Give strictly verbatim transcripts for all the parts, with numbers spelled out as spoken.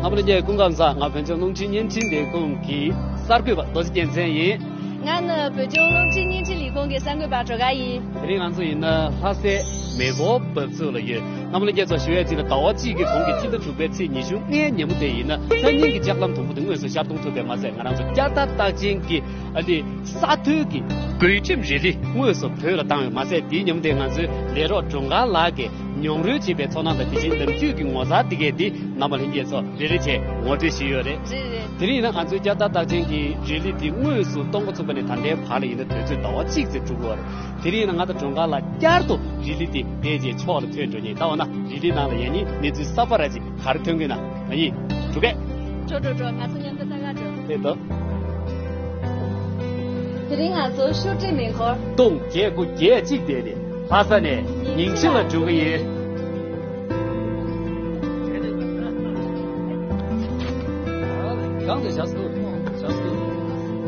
ཨ་མ་ལོ་རྒྱལ་སྐུ་ཁམས་བཟང་། ང་བོད་ལྗོངས་རླུང་འཕྲིན་བརྙན་འཕྲིན་ལས་ཁུངས་ཀྱི་གསར་འགོད་པ་རྡོ་རྗེ་རྒྱལ་མཚན་ཡིན། ང་ནི་བོད་ལྗོངས་རླུང་འཕྲིན་བརྙན་འཕྲིན་ལས་ཁུངས་ཀྱི་གསར་འགོད་པ་སྒྲོལ་དཀར་ཡིན། དེ་རིང་ང་ཚོ་ཡིན་ན་ལྷ་སའི་མེ་འཁོར་འབབ་ཚུགས་ལ་ཡོད། ཨ་མ་ལོ་རྒྱལ་ཚོ་ཞུ་ཡས་ཅིག་ལ་ཟླ་བ་གཅིག་གི་གོང་གི་སྤྱི་ཟླ་དྲུག་པའི་ཚེས་ཉི་ཤུ་ལྔའི་ཉིན་མོ་དེ་ཡིན་ན་སང་ཉིན་གྱི་ལྕགས་ལམ་དུམ་བུ་དེ་དངོས་སུ་ཤར་གཏོང་ཐུབ་པའི་མ་ཟད། ང་རང་ཚོ་བསྐྱར་དར་རྟགས་ཅན་གྱི་ཨ་ནི་ས་མཐོའི་གི་བགོད་འགྲེམས་རི་ལི་དངོས་སུ་བོད་ལ་བཏང་བའི་མ་ཟད། དེའི་ཉིན་མོ་དེ་ང་ཚོའི་ལས་རོགས་སྒྲོལ་དཀར་ལགས་ཀྱིས་མྱོང་རོལ་བྱེད་པའི་ཚོར་སྣང་དང་། དེ་བཞིན་ནམ་རྒྱུན་གྱི་ངོ་མཚར་དེ་གས་འདི་རྣམ་པ་ལྷན་རྒྱས་ཚོ་རེ་རེ་བྱས་ངོ་སྤྲོད་ཞུས་ཡོད་རེད། རེད་རེད། དེ་རིང་ཡིན་ན་ང་ཚོའི་བསྐྱར་དར་རྟགས་ཅན་གྱི་རི་ལི་འདི་དངོས་སུ་གཏོང་འགོ་ཚུགས་པ་ནས་ད་ལྟའི་བར་ལ་ཡིན་ན་དུས་ཚོད་ཟླ་བ་གཅིག་ཙམ་འགྲོ་གི་ཡོད་རེད། དེ་རིང་ཡིན་ན་ང་དང་སྒྲོལ་དཀར་ལགས་བསྐྱར་དུ་རི་ལི་འདི་བསྡད་རྗེས་ཕྱོགས་ལ་ཐོན་འགྲོ་མཁན། ད་འོ་ན་རི་ལི་ནང་ལ་ཡང་ནི་གནས་ཚུལ་གསར་པ་ར་ཅིག་ག་རེ་ཐོན་གི་ན། ཨ་ཡིན། འགྲོ་གས། འགྲོ་འགྲོ་འགྲོ། ང་ཚོ་མཉམ་དུ་ལྟ་ག་འགྲོ། དེ་ལྟ། དེ་རིང་ང་ཚོ་ཤུགས་སྤྲོད་མེ་འཁོར་སྟོང་བརྒྱད་དགུ་བརྒྱད་གཅིག་དེ་རེད། ལྷ་ས་ནས་ཉིང་ཁྲི་ལ་འགྲོ་གི་ཡིན། གང་དུ་བཞག་སུ་བཞག་སུ་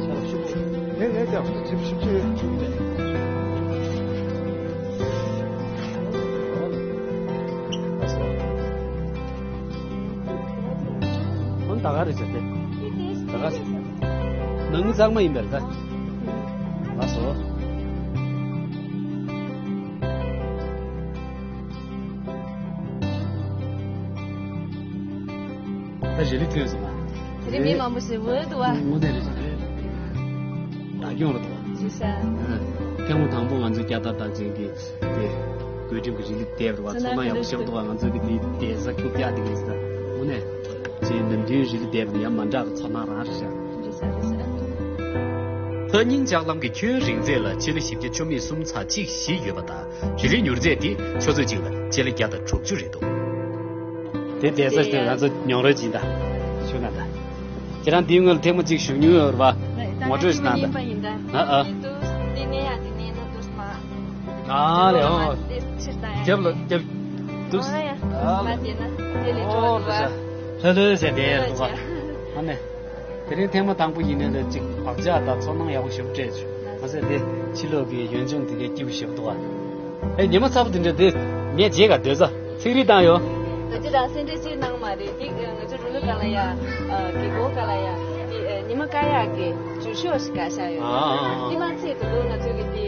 ཆ་ལ་ཤུགས་ཆེ། ངས་ངས་ཀྱང་ཞིབ་ཞིབ་ཆེ། ཁོང་ད་ག་རེ་བྱས་ཏེ། ད་ག་རེ། ནང་མི་གཙང་མ་ཡིན་པར་ད། ལགས་སོ། ད་རི་ལི་ཐོན་སོང་ང་། དེ་རིང་མི་མང་པོ་ཞིག་འོས་འདུག་བ། དངོས་གནས་རེད་ཟེར་རེད། བདག་སྐྱོང་རེད་དོ། ཅི་ཤ། ཐེངས་མ་དང་པོ་ང་ཚོའི་བསྐྱར་དར་རྟགས་ཅན་གྱི་དེ་བགོད་འགྲེམས་ཀྱི་རི་ལི་བསྡད་པ་རེད་བ། ཚོར་སྣང་ཡག་པོ་ཞིག་འདུག་བ། ང་ཚོའི་གི་དེ་བསྡད་ས་ཁྱུག་ཀྱག་དེ་གི་རེད་ཟེར། དངོས་གནས་ཅིག་ནམ་རྒྱུན་རི་ལི་བསྡད་པ་དེ་ཡང་མ་འདྲ་གི་ཚོར་སྣང་རང་རེད་ཤག། རེད་ཤག་རེད་ཤག། ལྷ་ཉིང་ལྕགས་ལམ་གྱི་ཁྱོན་རིང་ཚད་ལ་ཆེད་ལས་བཞི་བརྒྱ་བཅུ་མེད་གསུམ་ཚེག་གཅིག་བཞི་ཡོད་པ་དང་། རི་ལིའི་མྱུར་ཚད་དེ་ཆུ་ཚོད་གཅིག་ལ་ཆེད་ལས་བརྒྱ་དང་དྲུག་ཅུ་རེད་འདུག། དེ་བསྡད་ས་དེ་ང་ཚོ་མྱོང་རོལ་སྦྱིན་བདག་ཞུ་ན་ད། ཁྱེད་རང་འདིའི་སྔོན་ལ་ཐེངས་མ་གཅིག་བཞུགས་མྱོང་ཡོད་རེད་པ། ངོ་སྤྲོད་ཞིག་གནང་དང་། ཨ་ཨ། ཨ་ལེ་ཨོ། རྒྱབ་ལ་རྒྱབ་འདུག། ཨ་ལེ་ཨོ། ལྷོད་ལྷོད་བྱས་བསྡད་ཡོད་རེད་པ། ཨ་ནི། དེ་རིང་ཐེངས་མ་དང་པོ་ཡིན་ནའི་ལ་ཅིག་བག་ཆགས་དང་ཚོར་སྣང་ཡག་པོ་ཞེ་པོ་སྤྲད་བྱུང་། མ་ཟད་དེ་ཕྱི་ལོགས་ཀྱི་ཡུལ་ལྗོངས་དེ་གའི་སྐྱིད་པོ་ཞེ་པོ་འདུག་ཨ། ཨེ་ཉི་མ་ཚ་པོ་དེ་འདྲ་དེ་ངས་རྗེས་ཀ་སྡོད་ས་ཚིག་རིས་བཏང་ཡོད། ད་ཅི་ད་སེམས་ཁྲལ་ཅིག་གནང་མ་རེད། དེ་ང་ཚོ་རུ་ལུ་ག་ལ་ཡ་རྒན་གོག་ག་ལ་ཡ་དེ་ཉི་མ་ཀ་ཡག་གི་ཇུས་ཤོག་ཞིག་བཀའ་ཤག་ཡོད། ཨ་ཨ་ཨ། དེ་མ་ཚད་དུ་ལོ་ང་ཚོ་གི་དེ།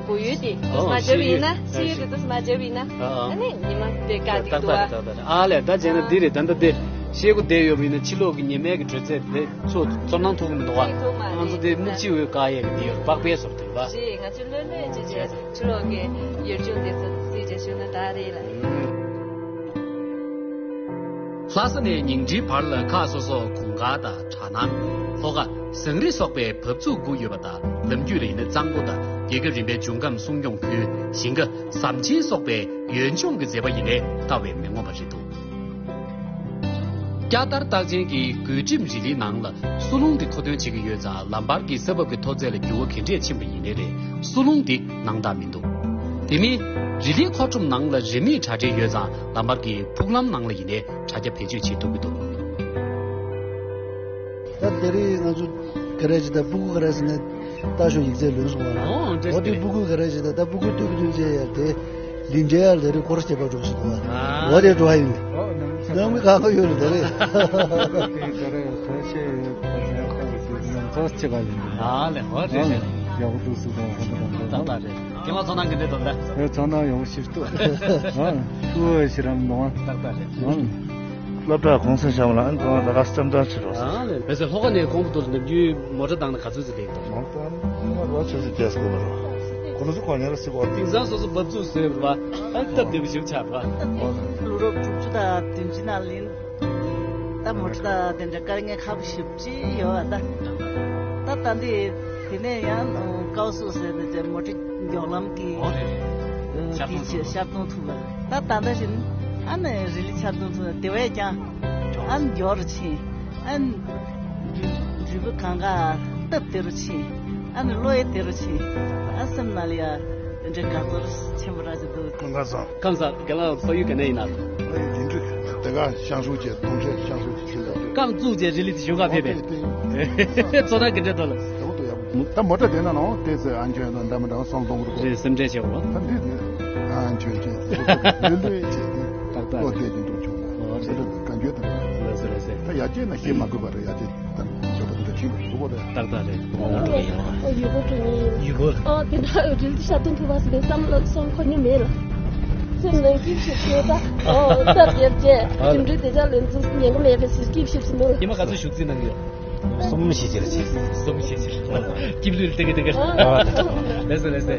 གོ་ཡུལ་དེ་ཨོ་མ་བརྗེ་བ་ཡིན་ན། ཤེས་ཡུལ་དེ་ཚོ་མ་བརྗེ་བ་ཡིན་ན། ཨ་ཨ། ཨ་ནི་ཉི་མ་དེ་དཀའ་གི་འདུག་བ། ཏག་ཏག་རེད། ཨ་ལས་ད་བྱས་ན་འདི་རེད། ད་ལྟ་དེ་ཤེལ་སྒོ་བསྡད་ཡོད་པ་ཡིན་ན་ཕྱི་ལོགས་ཀྱི་ཉི་མའི་གི་དྲོད་ཚད་དེ་ཚོ་ཚོར་སྣང་ཐུབ་ཀྱི་མི་འདུག་བ། ཐུབ་མ་རེད། ང་ཚོ་དེ་སྨུག་ཕྱི་བོའི་ཀ་ཡས་ཀྱི་དེ་ཡོད་པགས་པའི་སོར་དེ་རེད་པ། ཞེས་ང་ཚོ་ལྷོད་ལྷོད་ཅིག་བྱས་ཕྱི་ལོགས་ཀྱི་ཡུལ་ལྗོངས་དེ་ཚོ་གཟིགས་བྱས་བཞུགས་ན་ད་རེད་ལ། ལྷ་ས་ནས་ཉིང་ཁྲིའི་བར་ལ་ཁག་སོ་སོ་གུང་དཀར་དང་གྲ་ནང་། ལྷོ་ཁ། ཟངས་རི་སོགས་པའི་བབས་ཚུགས་དགུ་ཡོད་པ་དང་། ལམ་རྒྱུད་ལ་ཡིན་ན་གཙང་པོ་དང་རྒྱལ་ཁབ་རིམ་པའི་འབྱུང་ཁམས་སྲུང་སྐྱོང་ཁུལ། ཞིང་ཁ། ཟམ་ཆེན་སོགས་པའི་ཡུལ་ལྗོངས་ཀྱི་མཛེས་པ་ཡིན་ནའི་ལྟ་བས་མི་ངོམས་པ་རེད་འདུག། བསྐྱར་དར་རྟགས་ཅན་གྱི་བགོད་འགྲེམས་རི་ལིའི་ནང་ལ་སུ་ལུང་དེ་མཁོ་འདོན་བྱེད་ཀྱི་ཡོད་ཙང་། ལམ་བར་གྱི་ས་བབ་ཀྱི་མཐོ་ཚད་ལ་འགྱུར་བ་ག་འདྲས་ཕྱིན་པ་ཡིན་ནའི་རེད། སུ་ལུང་དེ་སྣང་དག་མི་འདུག། དེ་མིན། རི་ལིའི་མཁོ་ཁྲོམ་ནང་ལ་རི་མེད་དྲ་སྦྲེལ་ཡོད་ཙང་། ལམ་བར་གྱི་ཕུག་ལམ་ནང་ལ་ཡིན་ནའི་དྲ་རྒྱ་བེད་སྤྱོད་བྱེད་ཐུབ་ཀྱི་འདུག། ད་དེ་རིང་ང་ཚོ་ག་རེ་བྱེད། ད་སྤུ་གུ་ག་རེ་ཟེར་ན་ལྟ་ཞོག་ཡིག་ཚད་ལོན་སོང་བ། ཨོ་འདྲ་འོ་དེ་ཞིག་སྤུ་གུ་ག་རེ་བྱེད། ད་ད་སྤུ་གུ་ལྟོས་ཀྱི་འདུག་ཅེས་ཡར་དེ་ལིན་ཇེ་ཡར་དེ་རིང་སྐོར་སྐྱེལ་པ་འགྲོ་ཞིག་འདུག་བ། ཨ། འོ་དེ་འགྲོ་ཧ་ཡིན། ཨོ་ནང་མི་གང་ག་ཡོད་རེད་ད་རེད། དེ་ག་རེ་ག་ཤེད་ཡོད་པ་ནས་ཁོ་ཚོ་ནང་ཚོགས་བྱེད་པ་ཡིན། ཨ་ལེ་ཧོ་རེད་རེད། ཡག་པོ་འདུག་སུ་དང་ཧོ་དང་ད་ད་རེད། རྒན་ལགས་ཚོར་སྣང་ག་འདྲས་འདུག་ལགས། ཨེ་ཚོར་སྣང་ཡག་པོ་ཞིག་འདུག། ཨ་ཁྱོད་ཤི་རང་མི་འདུག་ཨ། ཏག་ཏག་རེད། ཨ་སློབ་གྲྭ་གུང་སེང་བྱ་བ་ལ་ཨ་ནི་ད་ག་བརྩམས་སྟངས་བྱེད་རོགས། ཨ་ལས་བས་སེ་ལྷོ་ཁ་ནས་གོང་བུ་དུ་ནམ་རྒྱུན་མོ་ཊ་བཏང་ན་ག་ཚོད་ཙམ་ལེགས་འདུག། མོ་ཊ་བཏང་ན་རོ་ཆུ་ཚོད་བརྒྱད་ཙམ་འགོར་བ་རོ། ཁོ་ཚོ་གོ་ཉར་སི་གོ་དེང་སང་སོ་སོ་འབབ་ཚུགས་བཟོས་པ་རེད་བ། ཨ་སྟབས་བདེ་པོ་ཞིག་ཆགས་རེད་བ། ལོ་རབས་དྲུག་ཅུ་དང་བདུན་ཅུ་ནང་ལ་ཡིན། ད་མོ་ཊ་དང་དེ་འདྲ་དཀའ་ངལ་ཁག་པོ་ཞེ་པོ་ཅིག་ཡོད་པ་ད། ད་ད་འདི་དེ་ནས་ཡང་ཀའོ་སུ་ཟེར་ནས་དེ་མོ་ཊ་མགྱོགས་ལམ་གྱི་ཨོ་རེད། ཨ་ཤར་གཏོང་དེ་ཆེད་ཤར་གཏོང་ཐུབ་པ། ད་ད་ལྟ་བཞིན་ཨ་ནི་རི་ལི་ཤར་གཏོང་ཐུབ་པ་དེ་བས་ཀྱང་ཨ་ནི་མགྱོགས་རུ་ཕྱིན། ཨ་ནི་འགྲུལ་པ་གང་ག་སྟབས་བདེ་རུ་ཕྱིན། ཨ་ནི་བློ་ཡང་བདེ་རུ་ཕྱིན། ཨ་སེམས་ནང་ལ་ཡ་དེ་འདྲའི་དགའ་ཚོར་ཆེན་པོ་ར་ཅིག་འདུག། ཁམས་བཟང་། ཁམས་བཟང་། རྒན་ལགས་ཕ་ཡུལ་ག་ནས་ཡིན་ན། ཨ་ཡི་དིན་ཀྲི། དེ་ག་ཤང་ཧྲུའུ་བཅས་དུང་ཁྲེ་ཤང་ཧྲུའུ་བཅས་ཁྱིམ་ལ། རྐང་བཙུགས་བྱས་རི་ལི་དེ་བཞུགས་ག་ཕེབས་པས། ཨོ་དེ་དེ། ཚོར་སྣང་ག་འདྲ་འདུག་ལགས། ཡག་པོ་འདུག་ཡག་པོ་འདུག། ད་མོ་ཊ་དེ་ན་ནང་དེ་ཚེ་ཨན་ཆོན་དང་འདྲ་མི་འདྲ་བ་སོང་གཏོང་གི་འདུག་གོ། རེད། སེམས་ཁྲལ་བྱེད་དགོས། ད་འདི་དེ་ཨན་ཆོན་ཆོན་ལུས་ལུས་བྱས་ཏེ། ཏག་ཏག་ཨོ་དེ་དེ་འདུག་བྱུང་། ཨོ་རེད། དེ་ལ་ག་འགྱོད་དང་ ཡར་རྒྱས་ན་ཤེས་མ་དགོས་པ་རེད། ཡར་རྒྱས་དང་ཞོགས་པ་དེ་འདྲ་ཁྱིམ་དུ་འགྲོ་དགོས་རེད། ཏག་ཏག་རེད། ཨོ་ཡུལ་སྐོར་འགྲོ་མཁན་ཡིན། ཡུལ་སྐོར། ཨོ་དེ་འདྲ་འོས་འགྲུལ་དུ་ཤར་གཏོང་ཐུབ་པ་ཟེར་བསམ་བློ་བསམ་ཁོ་ཉིད་མེད་ལ། སེམས་ནང་སྐྱིད་ཤོད་ཤོད་ད། ཨོ་སྟབས་བདེ་བྱས་འགྲིམ་འགྲུལ་བདེ་འཇགས་ལོན་ཚུལ་ཉེན་ཁ་མེད་པའི་ཟེར་སྐྱིད་ཤོད་ཟིན་འདུག་ལ། ཉི་མ་ག་ཚོད་བཞུགས་རྩིས་གནང་གི་ཡོད། གསུམ་བཞི་ཅིག་ལ་ཅིག་གསུམ་བཞི་ཅིག་སྐྱིད་ལུས་ལ་ཏེ་གེ་ཏེ་གེ། ཨོ། ལགས་སོ་ལགས་སོ།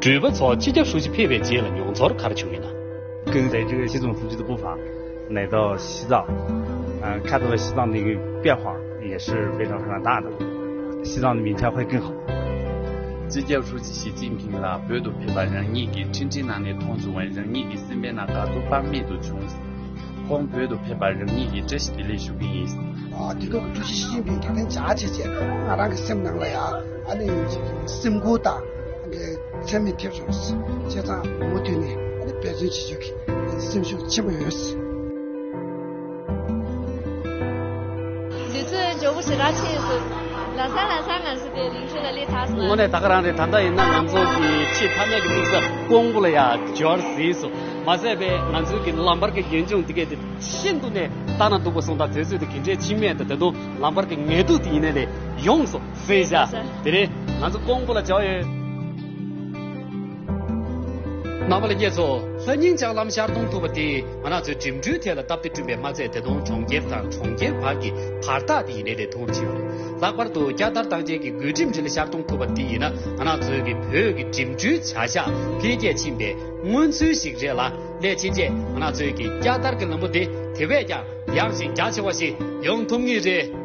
འགྲུལ་པ་ཚོ་སྤྱི་ཁྱབ་ཧྲུའུ་ཅི་ཕེབས་པའི་རྗེས་ལ་མྱོང་ཚོར་ག་རེ་བྱུང་ཡོད་ན། 跟随这个习总书记的步伐，来到西藏，嗯，看到了西藏的一个变化，也是非常非常大的。西藏的明天会更好。སྤྱི་ཁྱབ་ཧྲུའུ་ཅི་ཞི་ཅིན་ཕིང་ལ་བོད་དུ་ཕེབས་པ་རང་ཉིད་ཀྱི་འཕྲིན་ཕྲན་ནང་ནས་མཐོང་བྱུང་བས་རང་ཉིད་ཀྱི་སེམས་པའི་ནང་དགའ་སྤྲོ་དཔག་མེད་དུ་བྱུང་། ཁོང་བོད་དུ་ཕེབས་པར་རང་ཉིད་ཀྱིས་བཀྲ་ཤིས་བདེ་ལེགས་ཞུ་གི་ཡིན། ཨ། དེ་སྐབས་ཀྱི་ཀྲུའུ་ཞི་ཞི་ཅིན་ཕིང་ད་ཐེངས་བཅར་བྱས་རྗེས་ང་རང་གི་སེམས་ནང་ལ་ཡང་ཨ་ནི་སེམས་འགུལ་དང་ཚད་མེད་ཐེབས་བྱུང་། བྱས་ཙང་མུ་མཐུད་ནས་ཨ་ནི་འབད་བརྩོན་བྱེད་རྒྱུ་གི་སེམས་ཤུགས་ཆེན་པོ་ཡོད། འདི་ཚོའི་ཇོ་བོ་ཞེ་དྲག་ཆེ་ཟེར། ལ་ས་ལ་ས་ང་ཚོ་དེ་རིང་ཁྲོད་ལ་སླེབས་ཐག་སོང་། དངོས་གནས་ད་ག་རང་རེད། ད་ལྟ་ཡིན་ན་ང་ཚོ་གི་ཆེས་མཐའ་མའི་གི་དམིགས་ས་ཀོང་པོ་ལ་ཡ་འབྱོར་ཟིན་སོང་། མ་ཟད་པའི་ང་ཚོའི་གི་ལམ་བར་གི་ཡུལ་ལྗོངས་འདི་གས་དེ་ཤིན་ཏུ་ནས་ལྟ་ན་སྡུག་པ་སོང་། ད་དུས་ཚོད་དེ་གི་འདྲའི་ཕྱི་མས་ད་ད་དུང་ལམ་བར་གི་ངལ་དུབ་དེ་ཡིན་ནའི་ལས་ཡོངས་སུ་ཟིན་བཞག་དེ་རིང་ང་ཚོ་ཀོང་པོ་ལ་བྱ་བ་ཡོད། རྣམ་པ་ལྷན་རྒྱས་ཚོ། ལྷ་ཉིང་ལྕགས་ལམ་ཤར་གཏོང་ཐུབ་པ་དེས་ང་རང་ཚོའི་འགྲིམ་འགྲུལ་ཐད་ལ་སྟབས་བདེ་བསྐྲུན་པས་མ་ཚད། ད་དུང་གྲོང་ཁྱེར་དང་གྲོང་ཁྱེར་བར་གྱི་བར་ཐག་དེ་ཡིན་ནའི་ལས་ཐུང་ཕྱིན་པ་རེད། ལྷག་པར་དུ་རྒྱལ་དར་བཏང་མཁན་གྱི་རྒུད་འགྲིམ་དེ་ལ་ཤར་གཏོང་ཐུབ་པ་དེ་ཡིན་ན་ང་རང་ཚོའི་གི་བོད་ཀྱི་འགྲིམ་འགྲུལ་བྱ་གཞག་འཕེལ་རྒྱས་ཕྱིན་པའི་མངོན་ཚུལ་ཞིག་རེད་ལ། སླད་ཕྱིན་ཆད་ང་རང་ཚོའི་གི་རྒྱལ་དར་གྱི་ལམ་བུ་དེ་དེ་བས་ཀྱང་ཡངས་ཤིང་རྒྱ་ཆེ་བ་ཞིག་ཡོང་ཐུབ་ངེས་རེད།